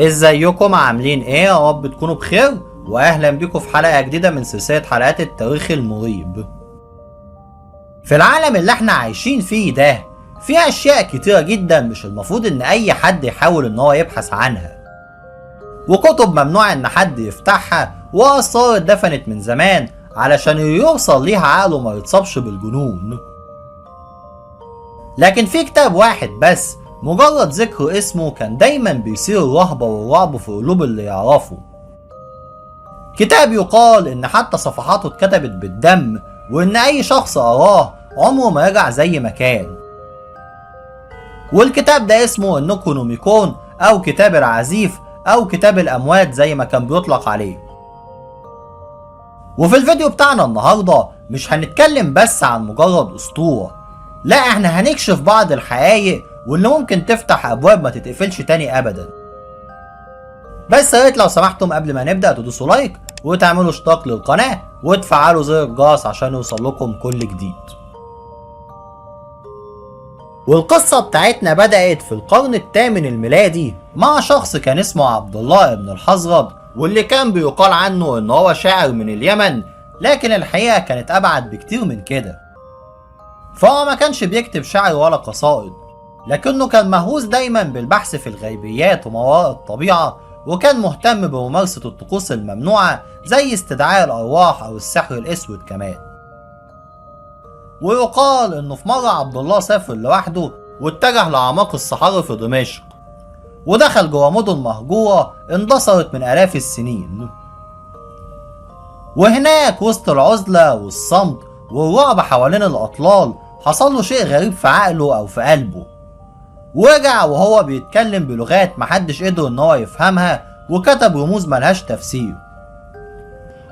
ازيكم عاملين ايه؟ يا رب تكونوا بخير، واهلا بيكم في حلقة جديدة من سلسلة حلقات التاريخ المريب. في العالم اللي احنا عايشين فيه ده في اشياء كتيرة جدا مش المفروض ان اي حد يحاول ان هو يبحث عنها، وكتب ممنوع ان حد يفتحها، واسرار اتدفنت من زمان علشان يوصل ليها عقله ما يتصابش بالجنون. لكن في كتاب واحد بس مجرد ذكر اسمه كان دايما بيثير الرهبة والرعب في قلوب اللي يعرفه. كتاب يقال ان حتى صفحاته اتكتبت بالدم، وان اي شخص قراه عمره ما يرجع زي ما كان. والكتاب ده اسمه النيكرونوميكون او كتاب العزيف او كتاب الاموات زي ما كان بيطلق عليه. وفي الفيديو بتاعنا النهاردة مش هنتكلم بس عن مجرد اسطورة، لا احنا هنكشف بعض الحقائق واللي ممكن تفتح ابواب ما تتقفلش تاني ابدا. بس يا ريت لو سمحتم قبل ما نبدأ تدوسوا like وتعملوا اشتراك للقناة وتفعلوا زر الجرس عشان يوصل لكم كل جديد. والقصة بتاعتنا بدأت في القرن الثامن الميلادي مع شخص كان اسمه عبد الله بن الحزرد، واللي كان بيقال عنه ان هو شاعر من اليمن، لكن الحقيقة كانت ابعد بكتير من كده. فهو ما كانش بيكتب شعر ولا قصائد، لكنه كان مهووس دايما بالبحث في الغيبيات وما وراء الطبيعة، وكان مهتم بممارسة الطقوس الممنوعة زي استدعاء الأرواح أو السحر الأسود كمان. ويقال إنه في مرة عبد الله سافر لوحده واتجه لأعماق الصحراء في دمشق، ودخل جوه مدن مهجورة اندثرت من آلاف السنين. وهناك وسط العزلة والصمت والرعب حوالين الأطلال حصل له شيء غريب في عقله أو في قلبه، ورجع وهو بيتكلم بلغات محدش قدر ان هو يفهمها، وكتب رموز ملهاش تفسير،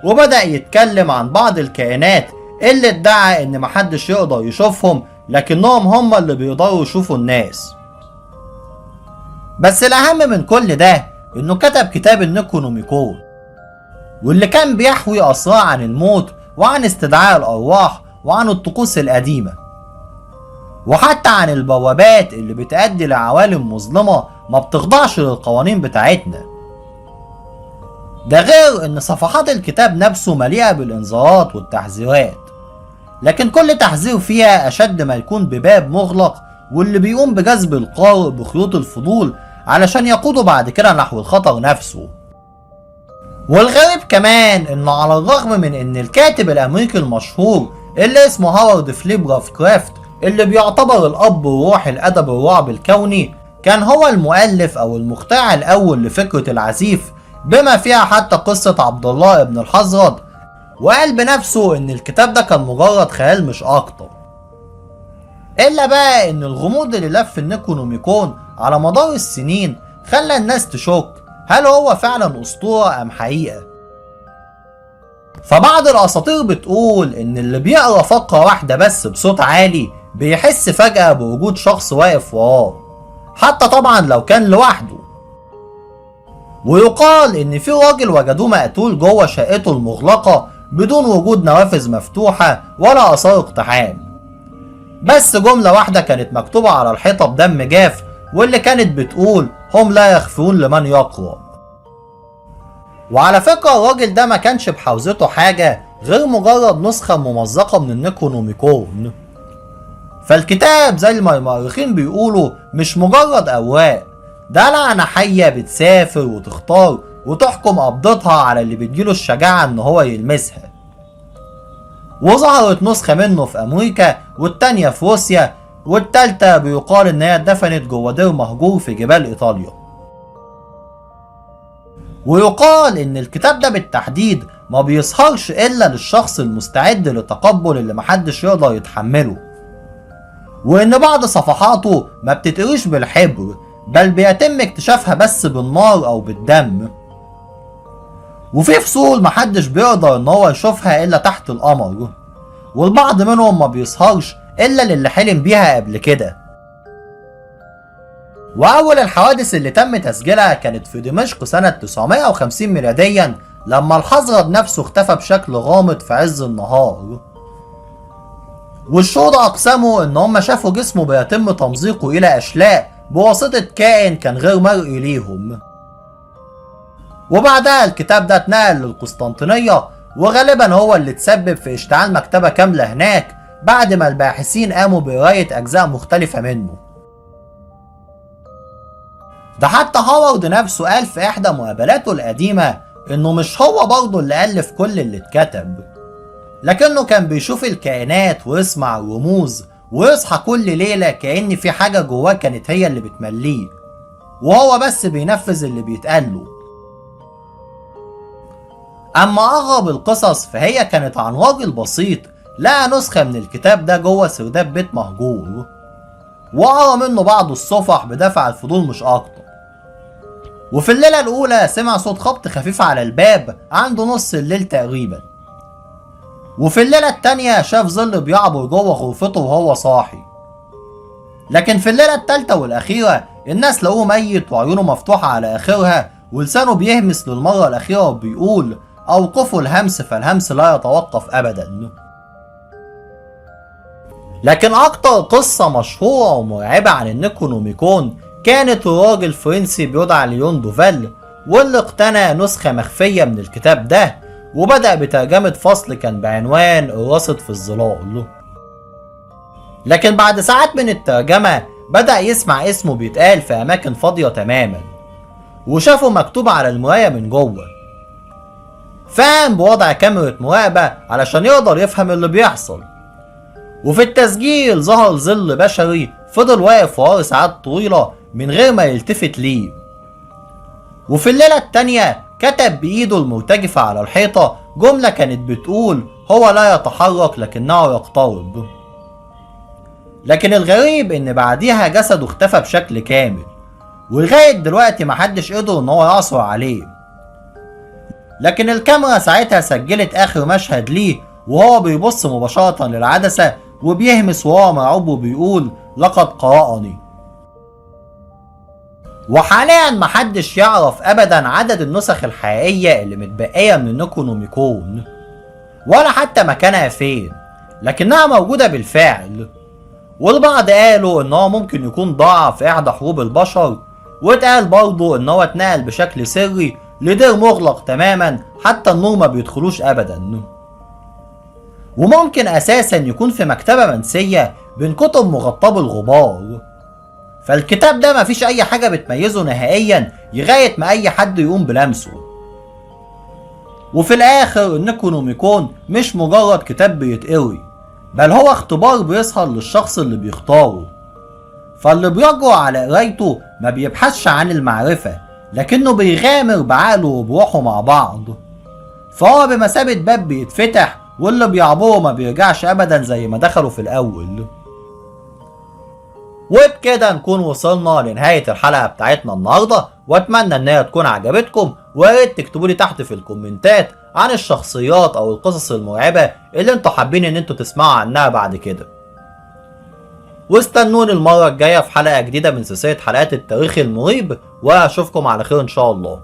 وبدأ يتكلم عن بعض الكائنات اللي ادعى ان محدش يقدر يشوفهم، لكنهم هم اللي بيقدروا يشوفوا الناس. بس الأهم من كل ده انه كتب كتاب النيكرونوميكون، واللي كان بيحوي أسرار عن الموت وعن استدعاء الأرواح وعن الطقوس القديمة، وحتى عن البوابات اللي بتأدي لعوالم مظلمة ما بتخضعش للقوانين بتاعتنا. ده غير ان صفحات الكتاب نفسه مليئة بالإنذارات والتحذيرات، لكن كل تحذير فيها أشد ما يكون بباب مغلق، واللي بيقوم بجذب القارئ بخيوط الفضول علشان يقوده بعد كده نحو الخطر نفسه. والغريب كمان انه على الرغم من ان الكاتب الامريكي المشهور اللي اسمه هاورد فليب لافكرافت، اللي بيعتبر الاب الروحي لأدب الرعب الكوني، كان هو المؤلف او المخترع الاول لفكرة العزيف بما فيها حتى قصة عبد الله ابن الحزرد، وقال بنفسه ان الكتاب ده كان مجرد خيال مش اكتر. الا بقى ان الغموض اللي لف النيكرونوميكون على مدار السنين خلى الناس تشك هل هو فعلا اسطورة ام حقيقة. فبعض الاساطير بتقول ان اللي بيقرا فقرة واحدة بس بصوت عالي بيحس فجأة بوجود شخص واقف وراه، حتى طبعا لو كان لوحده. ويقال ان في راجل وجدوه مقتول جوه شقته المغلقة بدون وجود نوافذ مفتوحة ولا آثار اقتحام، بس جملة واحدة كانت مكتوبة على الحيطة بدم جاف، واللي كانت بتقول هم لا يخفون لمن يقرأ. وعلى فكرة الراجل ده ما كانش بحوزته حاجة غير مجرد نسخة ممزقة من النيكرونوميكون. فالكتاب زي ما المؤرخين بيقولوا مش مجرد أوراق، ده لعنة حية بتسافر وتختار وتحكم قبضتها على اللي بتجيله الشجاعة ان هو يلمسها. وظهرت نسخة منه في أمريكا، والتانية في روسيا، والتالتة بيقال ان هي اتدفنت جوه دير مهجور في جبال إيطاليا. ويقال ان الكتاب ده بالتحديد ما بيظهرش إلا للشخص المستعد لتقبل اللي محدش يقدر يتحمله، وإن بعض صفحاته ما بتتقريش بالحبر بل بيتم اكتشافها بس بالنار أو بالدم، وفي فصول محدش بيقدر إن هو يشوفها إلا تحت القمر، والبعض منهم ما بيظهرش إلا للي حلم بيها قبل كده. وأول الحوادث اللي تم تسجيلها كانت في دمشق سنة 950 ميلاديا، لما الحزرد نفسه اختفى بشكل غامض في عز النهار، والشهود أقسموا إن هم شافوا جسمه بيتم تمزيقه إلى أشلاء بواسطة كائن كان غير مرئي ليهم. وبعدها الكتاب ده اتنقل للقسطنطينية، وغالبا هو اللي تسبب في اشتعال مكتبة كاملة هناك بعد ما الباحثين قاموا بقراية أجزاء مختلفة منه. ده حتى هاورد نفسه قال في إحدى مقابلاته القديمة إنه مش هو برضه اللي ألف كل اللي اتكتب، لكنه كان بيشوف الكائنات ويسمع الرموز ويصحى كل ليلة كأن في حاجة جواه كانت هي اللي بتمليه، وهو بس بينفذ اللي بيتقاله. أما أغرب القصص فهي كانت عن راجل بسيط لقى نسخة من الكتاب ده جوه سرداب بيت مهجور، وقرا منه بعض الصفح بدافع الفضول مش أكتر. وفي الليلة الأولى سمع صوت خبط خفيف على الباب عنده نص الليل تقريبا. وفي الليلة التانية شاف ظل بيعبر جوه غرفته وهو صاحي. لكن في الليلة التالتة والأخيرة الناس لقوه ميت وعيونه مفتوحة على آخرها ولسانه بيهمس للمرة الأخيرة وبيقول أوقفوا الهمس فالهمس لا يتوقف أبدا. لكن أكتر قصة مشهورة ومرعبة عن النيكرونوميكون كانت الراجل فرنسي بيدعى ليون دوفال، واللي اقتنى نسخة مخفية من الكتاب ده وبدأ بترجمة فصل كان بعنوان الراصد في الظلال. لكن بعد ساعات من الترجمة بدأ يسمع اسمه بيتقال في أماكن فاضية تماما، وشافه مكتوب على المراية من جوه. فقام بوضع كاميرا مراقبة علشان يقدر يفهم اللي بيحصل. وفي التسجيل ظهر ظل بشري فضل واقف وراه ساعات طويلة من غير ما يلتفت ليه. وفي الليلة التانية كتب بإيده المرتجفة على الحيطة جملة كانت بتقول هو لا يتحرك لكنه يقترب. لكن الغريب إن بعديها جسده اختفى بشكل كامل، ولغاية دلوقتي محدش قدر إن هو يعثر عليه. لكن الكاميرا ساعتها سجلت آخر مشهد ليه وهو بيبص مباشرة للعدسة وبيهمس وهو مرعوب وبيقول لقد قرأني. وحاليا محدش يعرف ابدا عدد النسخ الحقيقية اللي متبقية من النيكرونوميكون ولا حتى مكانها فين، لكنها موجودة بالفعل. والبعض قالوا ان هو ممكن يكون ضاع في احدى حروب البشر، واتقال برضه ان هو اتنقل بشكل سري لدير مغلق تماما حتى النور ما بيدخلوش ابدا. وممكن اساسا يكون في مكتبة منسية بين كتب مغطاة بالغبار. فالكتاب ده مفيش اي حاجة بتميزه نهائيا لغاية ما اي حد يقوم بلمسه. وفي الاخر النيكرونوميكون مش مجرد كتاب بيتقري، بل هو اختبار بيظهر للشخص اللي بيختاره. فاللي بيجرؤ على قرايته ما بيبحثش عن المعرفة، لكنه بيغامر بعقله وبروحه مع بعض. فهو بمثابة باب بيتفتح، واللي بيعبره ما بيرجعش ابدا زي ما دخلوا في الاول. وبكده نكون وصلنا لنهاية الحلقة بتاعتنا النهاردة، واتمنى انها تكون عجبتكم، وياريت تكتبوا لي تحت في الكومنتات عن الشخصيات او القصص المرعبة اللي انتوا حابين ان انتوا تسمعوا عنها بعد كده. واستنوني المرة الجاية في حلقة جديدة من سلسلة حلقات التاريخ المريب، واشوفكم على خير ان شاء الله.